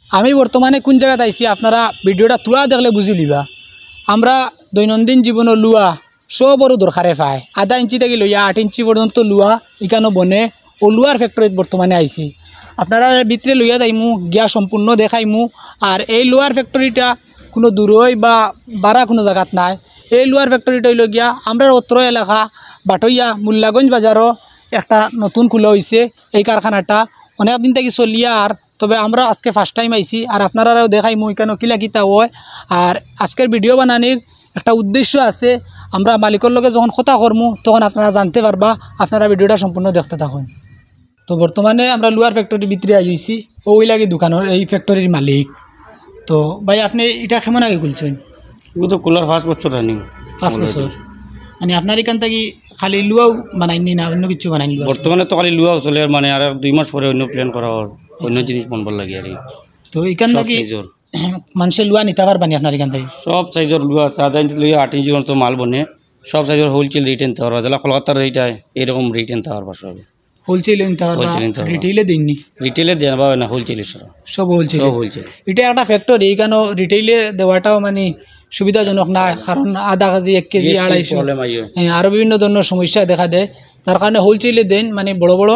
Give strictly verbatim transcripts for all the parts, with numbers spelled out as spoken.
আমি বর্তমানে কুন জাগাত আইছি, আপনারা ভিডিওটা থুড়া দেখলে বুঝিলিবা। আমরা দৈনন্দিন জীবনর লুয়া সবরউ দরকারে পায়। আধা ইঞ্চি থাকি লইয়া আট ইঞ্চি পর্যন্ত লুয়া ইকানো বনে। অউ লুয়ার ফ্যাক্টরিত বর্তমানে আইছি। আপনারারে ভিতরে লইয়া যাইমু, গিয়া সম্পূর্ণ দেখাইমু। আর এই লুয়ার ফ্যাক্টরিটা কুনু দূরই বা বারা কুনু জাগাত নায়। এই লুয়ার ফ্যাক্টরিটা অইলো গিয়া আমরার অত্র এলাকা বাটইয়া মুল্লাগঞ্জ বাজারো একটা নতুন খুলা অইছে এই কারখানাটা। অনেক দিন থাকি চলিয়ার, তবে আমরা আজকে first time আইছি। আর আপনারারেও দেখাইমু ইকানো কিলা কিতা অয়। আর আজকের ভিডিও বানানির একটা উদ্দেশ্য আছে, আমরা মালিকর লগে যখন কথা কইমু তখন আপনারা জানতে পারবা, আপনারা ভিডিওটা সম্পূর্ণ দেখতে থাকইন। তো বর্তমানে আমরা লুয়ার ফ্যাক্টরির ভিতরে আইছি, অউ অইলা গি দোকানর, এই ফ্যাক্টরির মালিক। তো ভাই, আপনে ইটা কেমন আগে খুলছইন? ইগু তো খুলার পাঁচ বছর running। পাঁচ বছর? মানে আপনার ইখান থাকি খালি লুয়াউ বানাইন নি না অইন্য কিচ্ছু বানাইন লুয়া? বর্তমানে তো খালি লুয়াউ চলে, আর মানে আর দুই মাস পরে অইন্য plan করা অর, অইন্য আচ্ছা। জিনিস বনবার লাগি আর কি। তো ইখান সব থাকি sizeর। মানষে লুয়া নিতা পারবা নি আপনার ইখান থাকি? সব sizeর লুয়া আছে, আধা ইঞ্চি লইয়া আট ইঞ্চি পর্যন্ত মাল বনে। সব sizeর wholesale rate আনতে পারবা, যেলা কলকাতার rate অয়, এরকম rate আনতে পারবা সব। Wholesale নিতা পারবা, wholesale নিতা পারবা। Retail-এ দেইন নি? Retail-এ দেওয়া অয় না, wholesale ছাড়া। সব wholesale। সব wholesale। ইটা একটা factory, ইখানো retail-এ দেওয়াটাও মানে সুবিধাজনক না, কারণ আধা কেজি, এক কেজি, G S T আড়াইশো, problem আইয়ে। হ্যাঁ, আরো বিভিন্ন ধরনর সমস্যা দেখা দেয়, যার কারণে wholesale-এ দেইন, মানে বড় বড়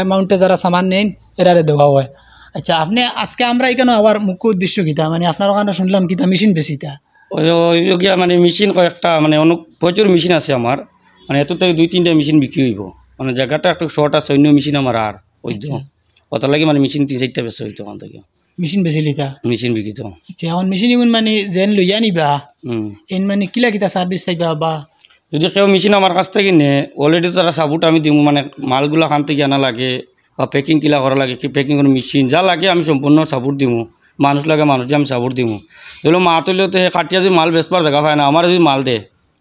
amount-এ যারা সামান নেইন, এরারে দেওয়া অয়। আচ্ছা, আপনে আজকে আমরা ইখানো আওয়ার মুখ্য উদ্দেশ্য কিতা? মানে আপনার ওখানে শুনলাম কিতা মেশিন বেচিতা? ওই, ওই, ওই গিয়া মানে মেশিন কয়েকটা, মানে অনেক প্রচুর মেশিন আছে আমার, মানে এত থেকে দুই তিনটা মেশিন বিক্রি অইবো, মানে জাগাটা একটু short আছে, অইন্য মেশিন আমার আর ওই তো। আচ্ছা। ওটার লাগি মানে মেশিন তিন চাইরটা বেচা অইতো ওখান থাকি। মেশিন বেচিলিতা? মেশিন বিকিতো। আচ্ছা, এখন মেশিন ইগুন মানে যেন লইয়া নিবা, হুম। এন মানে কিলা কিতা service পাইবা বা? যদি কেউ মেশিন আমার কাছ থাকি নে, already তো তারা support আমি দিমু, মানে মালগুলা খান থাকি আনা লাগে বা packing কিলা করা লাগে, কি packing করার মেশিন যা লাগে আমি সম্পূর্ণ support দিমু। মানুষ লাগে, মানুষ দিয়া আমি support দিমু। ধরো মাত অইলেও তো হে কাটিয়া যদি মাল বেচবার জাগা পায় না, আমারে যদি মাল দে,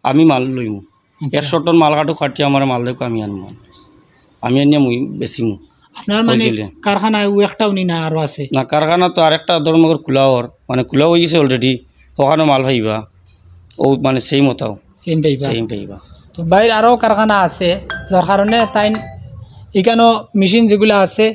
আমি মাল লইমু। আচ্ছা। একশো টন মাল কাটুক, কাটিয়া আমারে মাল দেউক, আমি আনমু। আমি আনিয়া মুই বেচিমু। আপনার মানে wholesale-এ। কারখানা অউ একটাউ নি না আরো আছে? না, কারখানা তো আরেকটা ধর্মনগর খুলা অর, মানে খুলা অই গেছে already, ওখানো মাল পাইবা, অউ মানে same ওটাও। Same পাইবা? Same পাইবা। তো ভাইর আরো কারখানা আছে, যার কারণে তাইন ইখানো মেশিন যেগুলা আছে,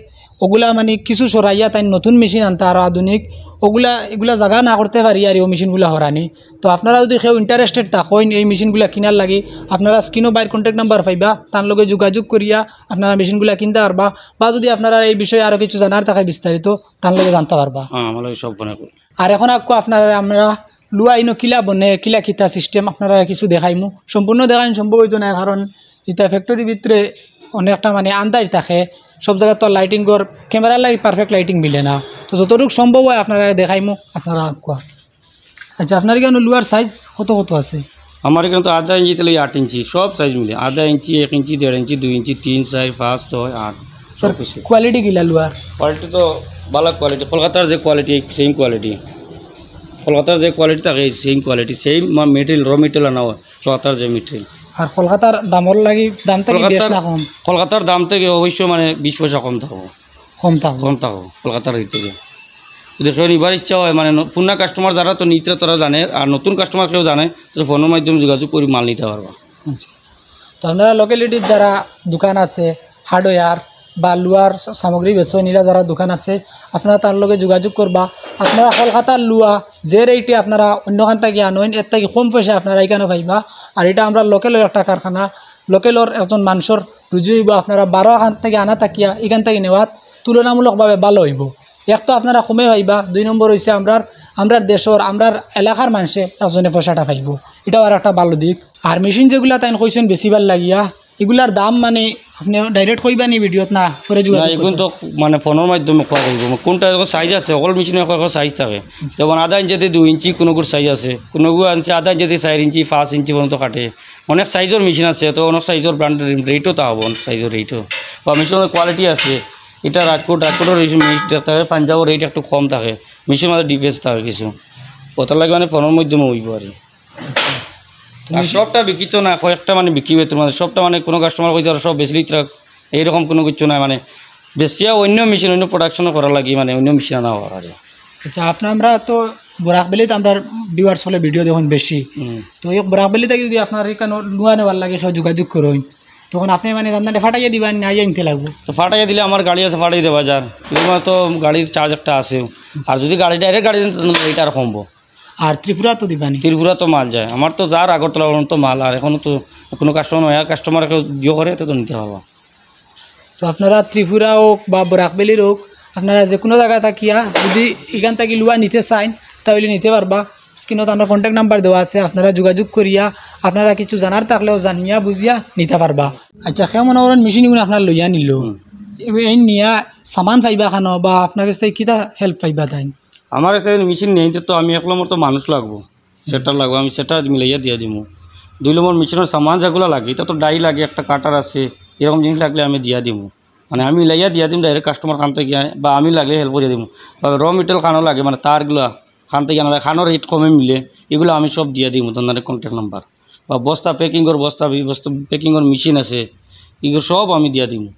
ওগুলা মানে কিছু সরাইয়া তাইন নতুন মেশিন আনতা আরো আধুনিক, ওগুলা, এগুলা জাগা না করতে পারি আর অউ মেশিনগুলা হরানি। তো আপনারা যদি কেউ interested থাকইন এই মেশিনগুলা কিনার লাগি, আপনারা screen-ও ভাইর contact number পাইবা, তান লগে যোগাযোগ করিয়া আপনারা মেশিনগুলা কিনতা পারবা, বা যদি আপনারা এই বিষয়ে আরো কিছু জানার থাকে বিস্তারিত, তান লগে জানতা পারবা। হ্যাঁ, আমার লগে সব ফোনে করি। আর এখন আকু আপনারা আমরা লুয়া ইনো কিলা বনে, কিলা কিতা system আপনারা কিছু দেখাইমু। সম্পূর্ণ দেখাইন সম্ভব অইতো না, কারণ ইটা factory-র ভিতরে অনেকটা মানে আন্দাইর থাকে, সব জাগাত তো lighting-র camera-র লাগি perfect lighting মিলে না। তো যতটুক সম্ভব অয় আপনারা দেখাইমু, আপনারা আকু। আচ্ছা, আপনার ইখানো লুয়ার size কত কত আছে? আমার ইখানো তো আধা ইঞ্চি থাকি লইয়া আট ইঞ্চি, সব size মিলে। আধা ইঞ্চি, এক ইঞ্চি, দেড় ইঞ্চি, দুই ইঞ্চি, তিন, চাইর, পাঁচ, ছয়, আট, sir, সব কিছু। Quality কিলা লুয়ার? Quality তো ভালা quality, কলকাতার যে quality, same quality। কলকাতার যে quality থাকে, same quality, same material, raw material আনা অয়, কলকাতার যে material। আর কলকাতার দামর লাগি, দাম থাকি বেশ কলকাতার, না কম? কলকাতার দাম থাকি অবশ্য মানে বিশ পয়সা কম থাকবো। কম থাকবো। কম থাকবো কলকাতার rate থাকি। যদি কেউ নিবার ইচ্ছা অয়, মানে ন-, পুরনা customer যারা তো নিতরা তারা জানে, আর নতুন customer কেউ জানে, তো ফোনর মাধ্যমে যোগাযোগ করি মাল নিতা পারবা। আচ্ছা। তো আপনারা locality-র যারা দোকান আছে, hardware বা লুয়ার স-, সামগ্রী বেচইন, ইলা যারা দোকান আছে, আপনারা তার লগে যোগাযোগ করবা। আপনারা কলকাতার লুয়া যে rate-এ আপনারা অন্যখান থাকি আনইন, এর থাকি কম পয়সায় আপনারা ইখানো পাইবা। আর ইটা আমরা local-র একটা কারখানা, local-র একজন মানষর রুজি অইবো, আপনারা বারো খান থাকি আনা থাকিয়া ইখান থাকি নেওয়াত তুলনামূলকভাবে ভালা অইবো। এক তো আপনারা কমে পাইবা, দুই নম্বর অইছে আমরার, আমরার দেশর, আমরার এলাকার মানষে একজনে পয়সাটা পাইবো, ইটাও আরেকটা ভালা দিক। আর মেশিন যেগুলা তাইন কইছইন বেচিবার লাগিয়া, ইগুলার দাম মানে আপনে direct কইবা নি video-ত না পরে যোগাযোগ না, করবা? ইগুন তো মানে ফোনর মাধ্যমে কওয়া যাইবো। কুনটা যখন size আছে, হকল মেশিনর এক এক size থাকে। যেমন আধা ইঞ্চি থাকি দুই ইঞ্চি কুনুগুর size আছে, কুনুগু আনছে আধা ইঞ্চি থাকি চাইর ইঞ্চি, পাঁচ ইঞ্চি পর্যন্ত কাটে। অনেক size-র মেশিন আছে, তো অনেক size-র brand rate-ও তা হবো, অনেক size-র rate-ও। বা মেশিনর quality আছে, ইটা রাজকোট, রাজকোটর মেশিন দেখতে হবে, পাঞ্জাবর rate একটু কম থাকে, মেশিনর মাঝে difference থাকে কিছু। ওটার লাগি মানে ফোনর মাধ্যমে অইবো আর কি। আর সবটা বিক্রি তো না, কয়েকটা মানে বিক্রি অইতো, মানে সবটা মানে কুনু customer কইতে পারে সব বেচিলিতরা, এইরকম কুনু কিচ্ছু নাই। মানে বেচিয়া অইন্য মেশিন, অইন্য production করার লাগি, মানে অইন্য মেশিন আনা অর আর কি। আচ্ছা, আপনে, আমরা তো বরাক ভ্যালিত আমরার viewers অকলে video দেখইন বেশি। হুম। তো এই বরাক ভ্যালি থাকি যদি আপনার ইখানো লুয়া নেওয়ার লাগি কেউ যোগাযোগ করইন, তখন আপনে মানে তানরে পাঠাইয়া দিবা না, আইয়া আনতে লাগবো? তো পাঠাইয়া দিলে আমার গাড়ি আছে, পাঠাই দেওয়া যার। এরকম তো গাড়ির charge একটা আছে। আর যদি গাড়ি, ডাইরেক্ট গাড়ি দেইন, তো রেট আর কমবো। আর ত্রিপুরা তো দিবানি? ত্রিপুরা তো মাল যায়, আমার তো যার আগরতলা পর্যন্ত মাল, আর এখনো তো কোনো কাস্টমার, নয়া কাস্টমার কেউ ইয়ে করে, তো, তো নিতে পারবা। তো আপনারা ত্রিপুরা হোক বা বরাক ভ্যালির হোক, আপনারা যে কোনো জায়গা থাকিয়া যদি এখান থাকি লুয়া নিতে চাইন, তাহলে নিতে পারবা। স্ক্রিনত আমরা কন্ট্যাক্ট নাম্বার দেওয়া আছে, আপনারা যোগাযোগ করিয়া আপনারা কিছু জানার থাকলেও জানিয়া বুঝিয়া নিতে পারবা। আচ্ছা, কেউ মনে করেন মেশিন এগুলো আপনার লইয়া নিল, এই নিয়া সামান পাইবা খানো বা আপনার কাছ থেকে কিতা হেল্প পাইবা তাইন? আমার কাছে মেশিন নেই, তো আমি এক নম্বর তো মানুষ লাগবো, সেটার লাগবো, আমি সেটা মিলাইয়া দিয়া দিমু। দুই নম্বর মেশিনের সামান যেগুলো লাগে, এটা তো ডাই লাগে, একটা কাটার আছে, এরকম জিনিস লাগলে আমি দিয়া দিমু। মানে আমি মিলাইয়া দিয়া দিমু ডাইরেক্ট কাস্টমার খান থেকে, বা আমি লাগলে হেল্প করিয়া দিমু। বা র মেটেরিয়াল খানো লাগে, মানে তারগুলা খান থেকে আনা লাগে, খানোর রেট কমে মিলে, এগুলো আমি সব দিয়া দিমু, তার কন্ট্যাক্ট নাম্বার। বা বস্তা প্যাকিংয়ের, বস্তা বস্তা প্যাকিংয়ের মেশিন আছে, এগুলো সব আমি দিয়া দিমু।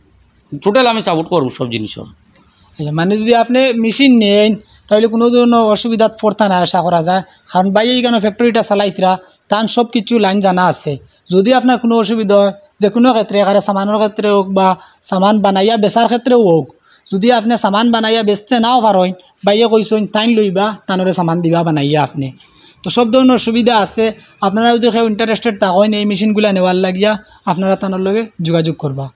টোটাল আমি সাপোর্ট করবো সব জিনিসের। আচ্ছা, মানে যদি আপনি মেশিন নেন, তাহলে কোনো ধরনের অসুবিধাত পড়তা না আশা করা যায়, কারণ ভাইয়ে এখানো ফ্যাক্টরিটা চালাইতরা, তান সব কিছু লাইন জানা আছে। যদি আপনার কোনো অসুবিধা হয়, যে কোনো ক্ষেত্রে, এখানে সামানের ক্ষেত্রে হোক বা সামান বানাইয়া বেচার ক্ষেত্রেও হোক, যদি আপনি সামান বানাইয়া বেচতে নাও পারেন, ভাইয়ে কইছেন তাইন লইবা, তানরে সামান দিবা বানাইয়া আপনি। তো সব ধরনের সুবিধা আছে। আপনারা যদি কেউ ইন্টারেস্টেড থাকেন এই মেশিনগুলা নেওয়ার লাগিয়া, আপনারা তানর লগে যোগাযোগ করবা।